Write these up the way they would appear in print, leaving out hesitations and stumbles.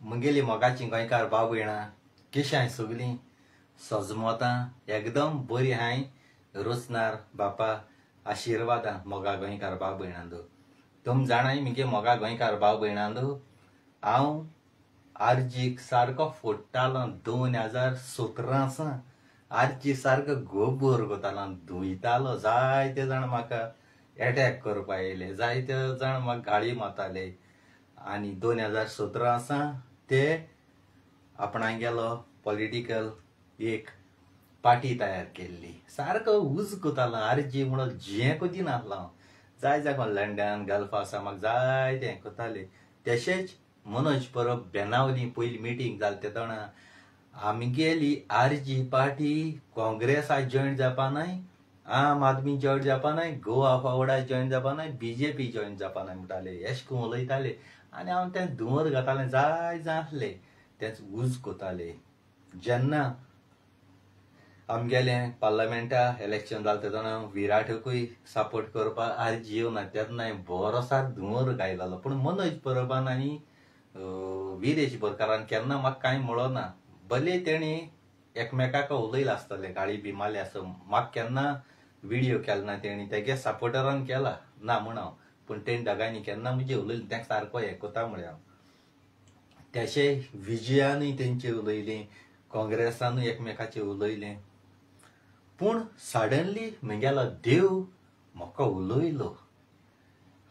मुगेली मोगाची गोंयकार भाव भयणां केशांय सगळीं सजमतां एकदम बरी हाय रोचणार बापा आशिर्वादां मोगा गोंयकार भाव भयणांदो। तुम जाणाय मुगे मोगा गोंयकार भाव भयणांदो, हांव आरजीक सारको फोडटालो 2017 आसा आरजी सारको गोबोर करतालो, धुयतालो। जायते जाण म्हाका एटॅक करपा येयले, जायते जाण म्हाका गाळी मारताले। आनी 2017 आसा ते आपणागेलो पॉलिटिकल एक पार्टी तयार केल्ली, सारको उज करतालो आरजी म्हणून जें कदी नासलो हांव। जाय जागो लंडन गल्फ आसा म्हाका जायते हें करताले। तशेंच मनोज परब बेनावली पयली मिटींग जाली तेदोणा आमगेली आरजी पार्टी काँग्रेसा जॉयन जावपा नाय, आम आदमी जॉयन जावपा नाय, गोवा फॉवर्डा जॉयन जावपा नाय, बीजेपी जॉयन जावपा नाय म्हणटाले, एश करून उलयताले। आनी हांव तें धुंवर घातालें, जाय जाण आसले तेंच उज करताले। जेन्ना आमगेलें पार्लमेंटा इलेक्शन जालें तेदोना विराटकूय सपोर्ट करपाक आरजी येवना, तेन्ना बरो सार धुंवर गायलो। पूण मनोज परबान आनी विरेश बोरकारान केन्ना म्हाका कांय म्हणलो ना, भले तेणी एकमेकाक उलयलें आसतलें, गाळी बी मारली आसत, म्हाका केन्ना विडियो केलो ना तेणी, तेगे सपोर्टरान केला ना म्हण हांव, पूण तेणी दोगांयनी केन्ना म्हजे उलयलें तें सारको हें करता म्हळें हांव। तशें विजयानूय तेंचे उलयलें, काँग्रेसानूय एकमेकाचें उलयलें। पूण सडनली म्हगेलो देव म्हाका उलयलो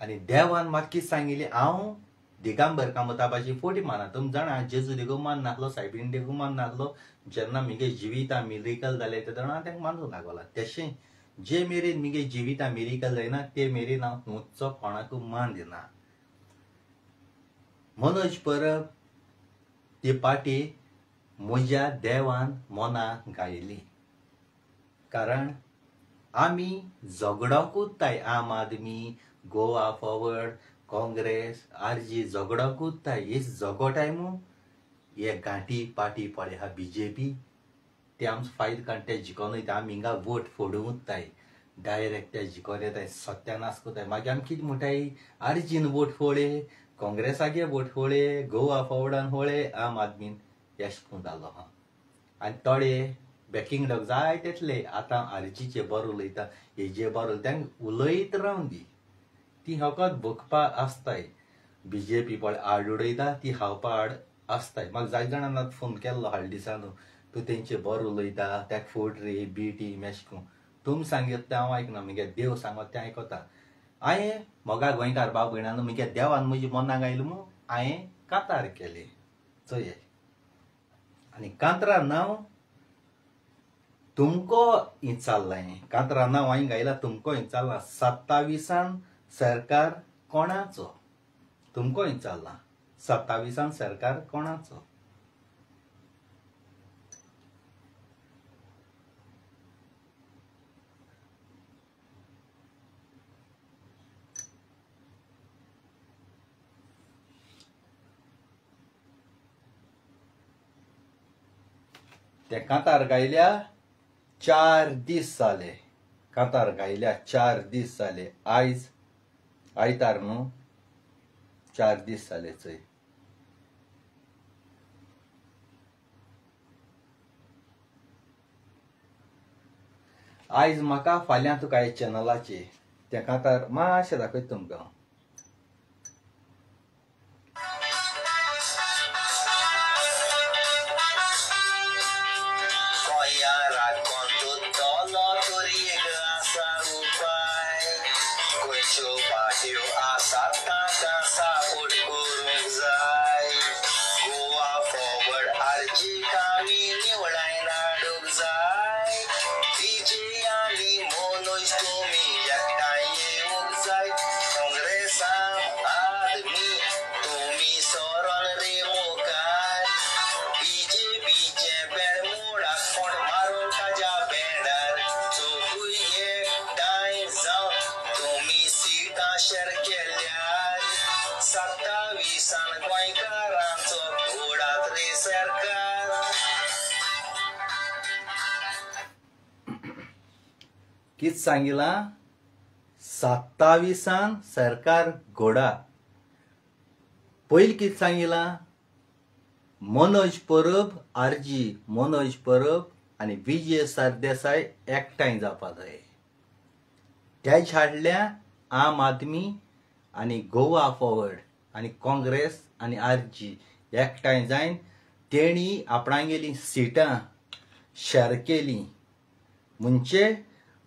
आनी देवान म्हाका कितें सांगिल्लें, हांव दिगंबर कामताबाची फोटी माना। तुमी जाणा जेजू देगू मान नासलो, सायबीण देगू मान नासलो, जेन्ना म्हगे जिविता मिरिकल जालें तेन्ना हांव तांकां मानूंक लागलो। तशें जे मेरेन म्हगे जिविता मिरिकल जायना ते मेरेन हांव खंयचो कोणाकूय मान दिना। मनोज परब ती पार्टी म्हज्या देवान मना गायली, कारण आमी झगडोंक उरताय, आम आदमी, गोवा फॉवर्ड, काँग्रेस, आरजी झगडोंक उरताय। हे झगोटाय मू हे गांठी पार्टी पळय आहा बीजेपी, ते आमचो फायदो काडटा, ते जिकोन वयता, आमी हिंगा वोट फोडूंक उरताय, डायरेक्ट ते जिकोन येताय, सत्यानाश करताय। मागीर आमी कितें म्हणटाय, आरजीन वोट फोडे, काँग्रेसागे वोट फोडे, गोवा फॉवर्डान फोडे, आम आदमीन एश करून जालो आहा। आनी थोडे बॅकिंग डॉग जाय तेतले आतां आरजीचे बरो उलयता, हेजे बरो उलयता, तांकां उलयत रावन दी, ती फकत भोगपा आसताय। बीजेपी पळय आड उडयता, ती खावपा आड आसताय। म्हाका जायते जाणांक फोन केल्लो हाडले दिसांनी, तूं तेंचे बरो उलयता, ताका फोड रे, बी टीम एशें करून। तुमी सांगता तें हांव आयकना, म्हगे देव सांगता तें आयकता। हांवें मोगा गोंयकार भाव भयणांनो म्हगे देवान म्हजी मनाक आयलो म्हूण हांवें कातार केलें चोय। आनी कांतरा नांव तुमको इचारलां, कांतरा नांव हांवें गायलां तुमको इचारलां, 27 सरकार कोणाचो, तुमको इचारलां 27 सरकार कोणाचो। ते कांतार गायल्या 4 दीस जाले, कांतार गायल्या 4 दीस जाले, आयज आयतार न्हू, 4 दीस जाले चोय। आयज म्हाका फाल्यां तुका चॅनलाचे ते कांतार मातशें दाखयता तुमकां। कित सांगिलां, 27 सरकार घोडा। पयलीं कित सांगिलां, मनोज परब आरजी मनोज परब आनी विजय सरदेसाय एकठांय जावपा जाय. तेज हाडल्या आम आदमी आनी गोवा फॉरवर्ड आनी काँग्रेस आनी आरजी एकठांय जायन तेणी आपणागेली सिटां शेअर केली. म्हणजे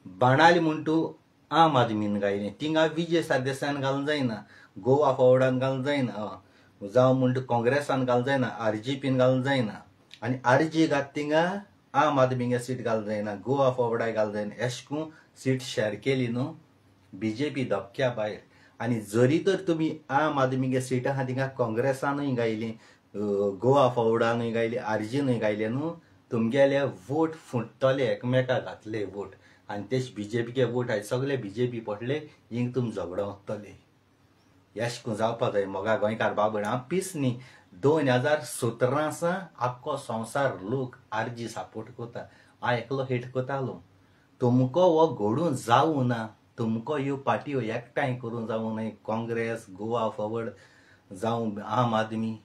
बाणाली म्हण तूं आम आदमीन गायलें थिंगा विजय सरदेसायान घालूंक जायना, गोवा फॉरवर्डान घालूंक जायना, जावं म्हण तूं काँग्रेसान घालूंक जायना, आरजीपीन घालूंक जायना. आनी आरजी घात थिंगा आम आदमीगे सीट घालूंक जायना, गोवा फॉरवर्डाक घालूंक जायना. अशें करून सीट शेअर केली न्हू बीजेपी धपक्या भायर. आनी जरी तर तुमी आम आदमीगे सीट आहा थिंगा काँग्रेसानूय गायली, गोवा फॉरवर्डानूय गायली, आरजीनूय गायले न्हू, तुमगेले वोट फुट्टले, एकमेकाक घातले वोट. आनी तेच बीजेपीके वोट आयज सगळे बीजेपी पडले, हिंग तुम झगडो वतले. अशें करून जावपा जाय मोगा गोंयकार बाबड. हांव पीस न्ही, 2017 आसा आख्खो संवसार लोक आरजी सपोर्ट करता, हांव एकलो हेट करतालो. तुमकां हो घडून जावूं ना, तुमकां ह्यो पार्टयो एकठांय करूंक जावूं न्हय, काँग्रेस गोवा फॉरवर्ड जावं आम आदमी,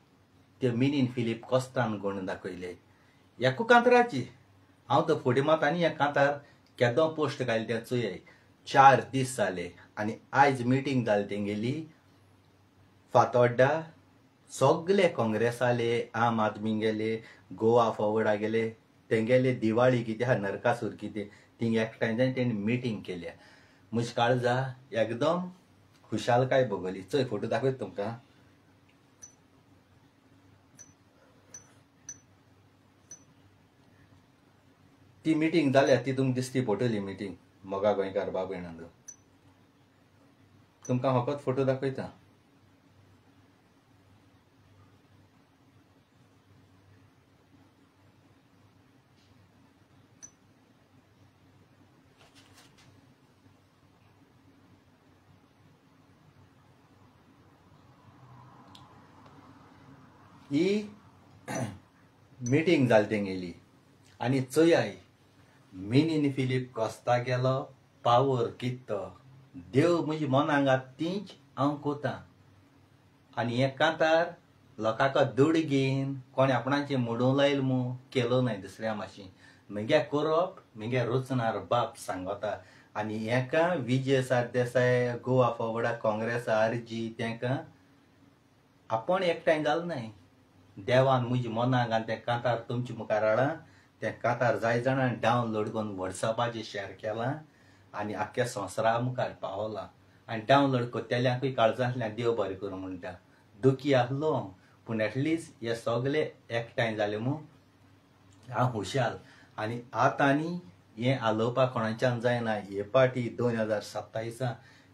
ते मिनीन फिलीप कोस्तान गोण दाखयले एकू कांतराची. हांव तर फुडें मात आनी ह्या कांतार केदो पोस्ट घाले ते चोय. 4 दीस जाले आनी आयज मिटींग जाली तेंगेली फातोड्डा. सगले काँग्रेसाले, आम आदमी गेले, गोवा फॉरवर्डा गेले, तेंगेले दिवाळी कितें आहा नरकासूर कितें थिंग एकठांय जावन तेणी मिटींग केल्या. म्हज्या काळजा एकदम खुशालकाय भोगली. चोय फोटो दाखयता तुमकां. ती मिटींग जाल्या ती तुमकां दिसती पडटली मिटींग मोगा गोंयकार बाब भयणांनो. तुमकां फकत फोटो दाखयता. ही मिटींग जाली तेंगेली आनी चोयाय मिनीन फिलीप कोस्ता गेलो पावर कित्तो देव म्हजी मनांक घात तीच हांव कोता. आनी हे कांतार लोकांक दुड घेवन कोणें आपणाचें मोडूंक लायलें मू केलो नाय दुसऱ्या मातशें म्हगे करप म्हगे रचणार बाप सांगता. आनी हेका विजय सरदेसाय गोवा फॉरवर्डा काँग्रेस आरजी तेंकां आपूण एकठांय जालें नाय. देवान म्हजी मनांक आनी तें कांतार तुमचे मुखार हाडलां, तें कांतार जाय जाणां डावनलोड करून वॉट्सॅपाचेर शेअर केलां आनी आख्ख्या संवसारा मुखार पावलां. आनी डावनलोड करतल्यांकूय काळजांतल्यान देव बरें करूं म्हणटा. दुखी आसलो पूण एटलिस्ट हे सगळे एकठांय जाले मू हांव हुशाल. आनी आतां आनी हें आलोवपाक कोणाच्यान जायना. हे पाटी 2027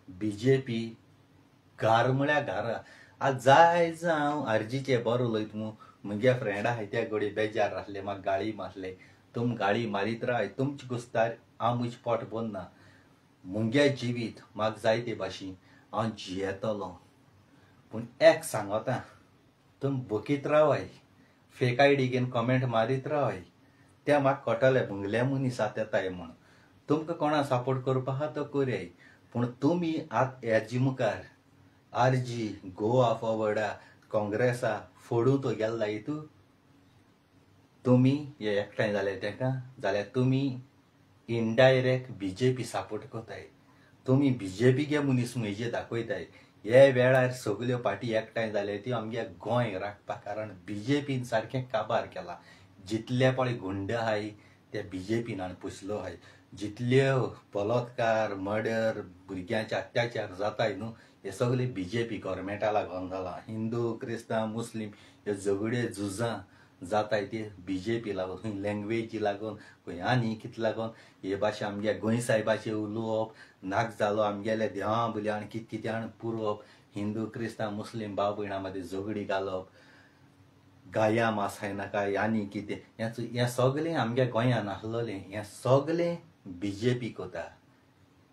बीजेपी घार म्हळ्यार घारा. आज जाय जावं आरजीचे बरो उलयता मू, म्हगे फ्रेंडा आहाय त्या घडये बेजार आसले, म्हाका गाळी मारले, तुम गाळी मारीत राय, तुमचे गुस्तार हांव म्हजें पोट भरना. म्हगे जिवीत म्हाका जाय ते भाशेन हांव जियेतलो. पूण एक सांगता, तुम बकीत रावाय, फेक आयडी घेवन कमेंट मारीत रावाय, ते म्हाका कळटलें भुंगले मनीस आतां येताय म्हूण. तुमकां कोणा सपोर्ट करपा आहा तो करयाय, पूण तुमी आतां हेजे मुखार आरजी गोवा फॉरवर्डा काँग्रेसा फोडूं तो गेल्ला हितू तुमी हे एकठांय जाले तेका जाल्यार तुमी इनडायरेक्ट बीजेपी सपोर्ट करताय. तुमी बीजेपीगे मनीस म्हजे दाखयताय. हे वेळार सगल्यो पार्टी एकठांय जाले त्यो आमगे गोंय राखपाक, कारण बीजेपीन सारकें काबार केला. जितले पळय गुंड आहाय ते बीजेपीन हाडून पुसलो आहाय. जितल्यो बलात्कार मर्डर भुरग्यांचे अत्याचार जाताय न्हू हे सगळे बीजेपी गव्हर्मेंटा लागून जाला. हिंदू क्रिस्तांव मुस्लीम हे झगडे झुजां जाताय ते बीजेपी लागून, खंय लँग्वेजी लागून, खंय आनी कितें लागून. हे भाशे आमगे गोंय सायबाचें उलोवप नाक जालो, आमगेले देवा भुरग्यां आनी कितें कितें हाडून पुरोवप, हिंदू क्रिस्तांव मुस्लीम भाव भयणां मदीं झगडी घालप, गाया मांस खायनाका आनी कितें, हें सगळें आमगे गोंयांत आसलोलें. हें सगळें बीजेपी कोता.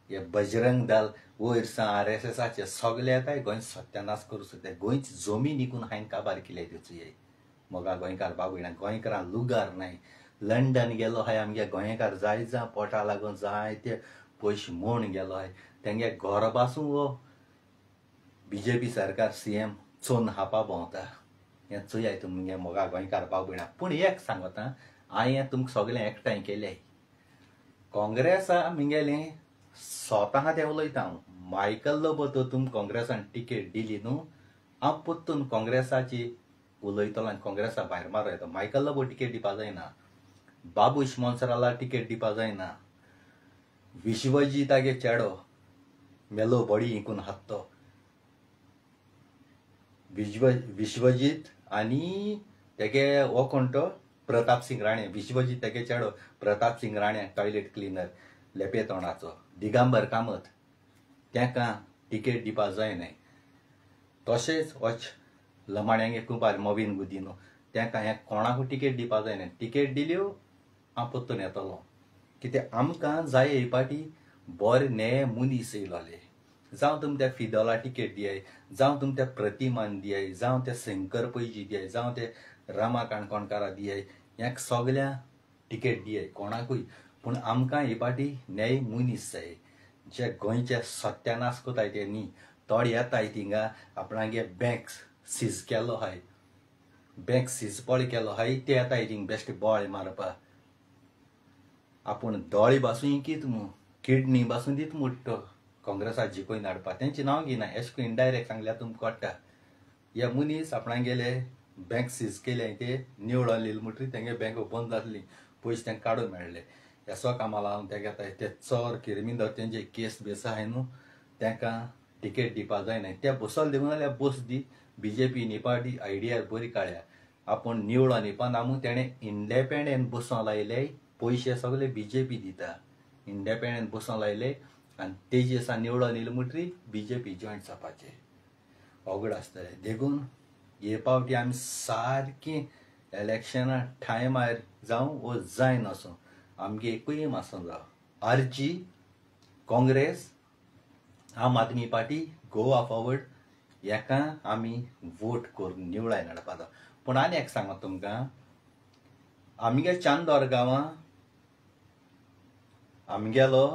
हे बजरंग दल वयर सावन आरएसएसाचे सगळे येताय गोंय सत्यानाश करूं सोदता. गोंयची जमीन विकून हांवें काबार केल्या त्यो. मोगा गोंयकार बाबू गोंयकारां लुगार नाय. लंडन गेलो आहाय आमगे गोंयकार जाय जा पोटा लागून जायते पयशे मोड गेलो आहाय. तेंगे घर पासून हो बीजेपी सरकार सीएम चोन हापा भोंवता. हें चोयाय तुमगे मोगा गोंयकार भाव भयणां. पूण एक सांगता हांवें तुमकां सगळें एकठांय केलें. काँग्रेसा मुगेलें स्वता तें उलयता हांव. मायकल लोबो तर तुमकां काँग्रेसान टिकेट दिली न्हू, हांव परतून काँग्रेसाची उलयतलो आनी काँग्रेसा भायर मारूं येता. मायकल लोबो टिकेट दिवपा जायना, बाबूश मोन्सराला टिकेट दिवपा जायना, विश्वजीत आगे चेडो मेलो बडी इंकून हात तो विश्वजीत आनी तेगे हो कोण तो प्रताप सिंग राणे, विश्वजीत तेगे चेडो प्रताप सिंग राणे टॉयलेट क्लिनर लेपे तोंडाचो, दिगंबर कामत तेका टिकेट दिवपा जायना. तशेंच वच लमाण्यांगे कुंपार मोविन गुदिनो तेका हें कोणाकूय टिकेट दिवपा जायना. टिकेट दिल्यो हांव परतून येतलो. कित्याक आमकां जाय हे पाटी बरे न्याय मनीस येयलोले. जावं तुमी त्या फिदोला टिकेट दियाय, जावं तुमी त्या प्रतिमान दियाय, जावं त्या शंकर पैजी दियाय, जावं ते रामा काणकोणकारा दियाय, ह्या सगळ्या टिकेट दियाय कोणाकूय. पूण आमकां हे पाटी न्याय मनीस जाय जे गोंयचे सत्यानाश कोताय ते न्ही. थोडे येताय थिंगा आपणागे बँक सीज केलो आहाय, बँक सीज पळ केलो आहाय, ते येताय थिंग बेश्टे बोळे मारपा. आपूण दोळे बासून कित मू किडनी बासून दीत मोडटो काँग्रेसाक जिखोवन हाडपा. तेंचें नांव घेयना, एशें करून इनडायरेक्ट सांगल्यार तुमकां कळटा. हे मनीस आपणागेले बँक सीज केले ते निवळोन येयले म्हणटरीर तेंगे बँक बंद जातली, पयशे तांकां काडूंक मेळ्ळे. येसो कामा लावन तेका येता ते चोर किरमिंदर तेंचे केस बेस आहाय न्हू तेंकां टिकेट दिवपा जायना. ते बसल देखून जाल्यार बस दी बीजेपी न्ही पार्टी आयडिया बरी काडल्या. आपूण निवळोन येवपा ना म्हूण तेणें इंडिपेंडंट बसों लायले, पयशे सगळे बीजेपी दिता. इंडिपेंडंट बसों लायले आनी तेजे दिसा निवळोन येयले म्हणटरीर बीजेपी जॉयंट जावपाचें अवघड आसतलें. देखून हे पावटी आमी सारकी इलेक्शना टायमार जावं वो जायनासूं आमगे एकूय आसूं जावं, RG Congress Aam Aadmi party Goa forward हेका आमी वोट करून निवळाय हाडपा जाय. पूण आनी एक सांगता तुमकां, आमगे चांदोर गांवां आमगेलो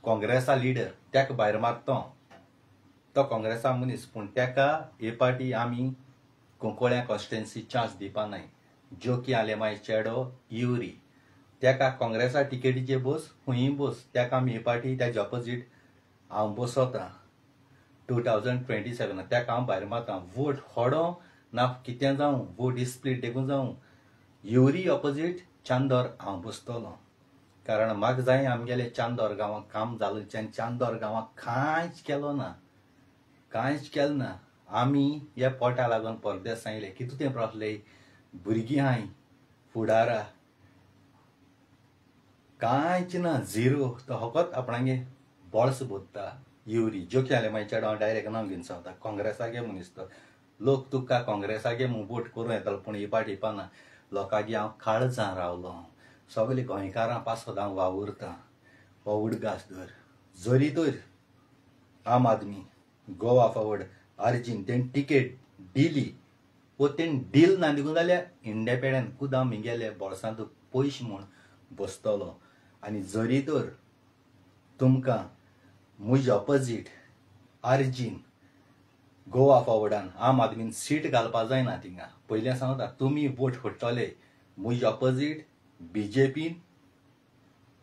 काँग्रेसा लिडर तेका भायर मारता तो काँग्रेसा मनीस, पूण तेका हे पाटी आमी कुंकळ्या कॉन्स्टिट्युएन्सी चान्स दिवपा नाय. जोकी आलेमाय चेडो युरी तेका काँग्रेसा टिकेटीचे बस खूंय बस, तेका आमी हे पाटी तेजे ऑपोजीट हांव बसोता 2027. तेका हांव भायर मारता. वोट होडो ना कितें जावं, वोट स्प्लीट देखून जावं, युरी ऑपोजीट चांदोर हांव बसतलो. कारण म्हाका जाय आमगेले चांदोर गांवांत काम जालें. चांदोर गांवांत कांयच केलो ना, कांयच केलें ना. आमी ह्या पोटा लागून परदेसां येयले. कितें तें प्रस्न भुरगीं आहाय फुडारा कांयच ना, झिरो. तो फकत आपणागे बोळस भोत्ता युरी जोकी आलेमाय चेडो हांव डायरेक्ट नांव घेवन सांगता. काँग्रेसागे मनीस तो. लोक तुका काँग्रेसागे म्हूण वोट करूं येतालो, पूण ही पाटी येवपा ना. लोकांगे हांव काळजां रावलो, सगळे गोंयकारां पासत हांव वावुरतां. हो उडगास धर जरी तर आम आदमी गोवा फॉरवर्ड आरजीन तेणी टिकेट दिली वो तेणी डील ना देखून जाल्यार इंडिपेंडंट खुद हांव म्हगेले बोल्सांत पयशे म्हूण बसतलो. आनी जरी तर तुमकां म्हजे ऑपोजीट आरजीन गोवा फॉरवर्डान आम आदमीन सीट घालपा जायना थिंगा, पयलें सांगता तुमी वोट फोडटले म्हजे ऑपोजीट बीजेपीन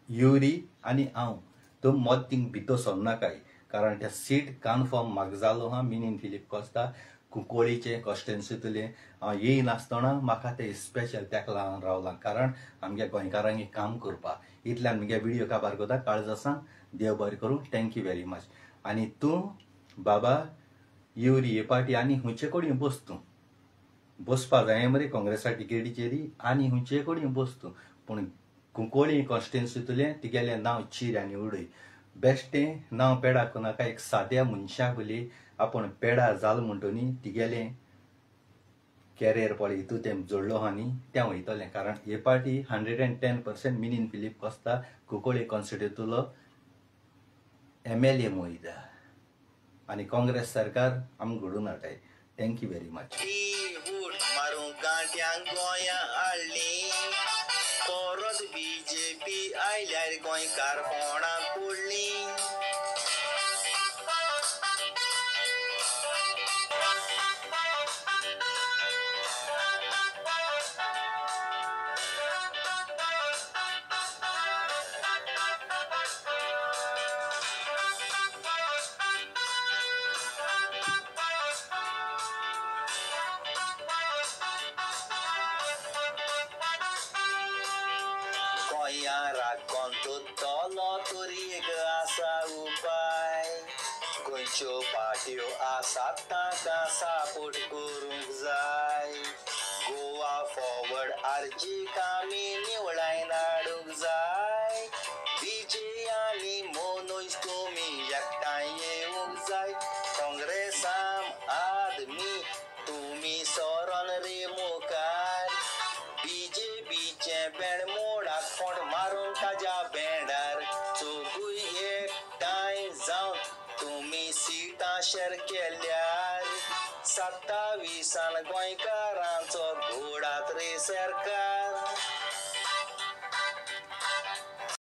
युरी आनी हांव. तुमी मत थिंग भितर सरनाकाय, कारण ते सीट कन्फर्म म्हाका जालो आहा. मिनीन फिलीप कोस्ता कुंकळीचे कॉन्स्टिट्युएन्सींतलें हांव येयनासतना म्हाका ते स्पेशल तेका लागून रावलां, कारण आमगे गोंयकारांक काम करपाक. इतल्यान म्हगे विडियो काबार करता. काळज आसा, देव बरें करूं. Thank you very much. आनी तूं बाबा युरी हे पाटी आनी हुंचे कडेन बस, तूं बसपा जाय मरे काँग्रेसा टिकेटीचेर आनी हुंचे कडेन बस तूं, पूण कुंकळी कॉन्स्टिट्युएन्सींतलें तिगेलें नांव चीर आनी उडय. बेश्टें नांव पेडा करनाका. एक साद्या मनशाक पयली आपूण पेडा जाल म्हणटो न्ही तिगेलें कॅरियर पळय हितू तें जोडलो आहा न्ही तें वयतलें. कारण हे पाटी 110% मिनीन फिलीप कोस्ता कुंकळी कॉन्स्टिट्युएन्सींतलो MLA वयता आनी काँग्रेस सरकार आमकां घडोवन हाडटाय. Thank you very much. परत बीजेपी आयल्यार गोंयकारपणां पडलीं. गोंया राखोन दोत्तलो तरी एक आसा उपाय. गोंयच्यो पाट्यो आसात तांकां सपोर्ट करूंक जाय. गोवा फॉरवर्ड आरजीक आमी निवळायन हाडूंक जाय. विजय आनी मनोज तुमी एकठांय येवंक जाय. काँग्रेस आम आदमी तुमी सरोन रे मुखार. बीजेपीचें बेण मोडाक फोंड मारून ताज्या बेंडार. चोगूय एकठांय जावन तुमी सिटां शेर केल्यार. 27 गोंयकारांचो घोडात रे सरकार.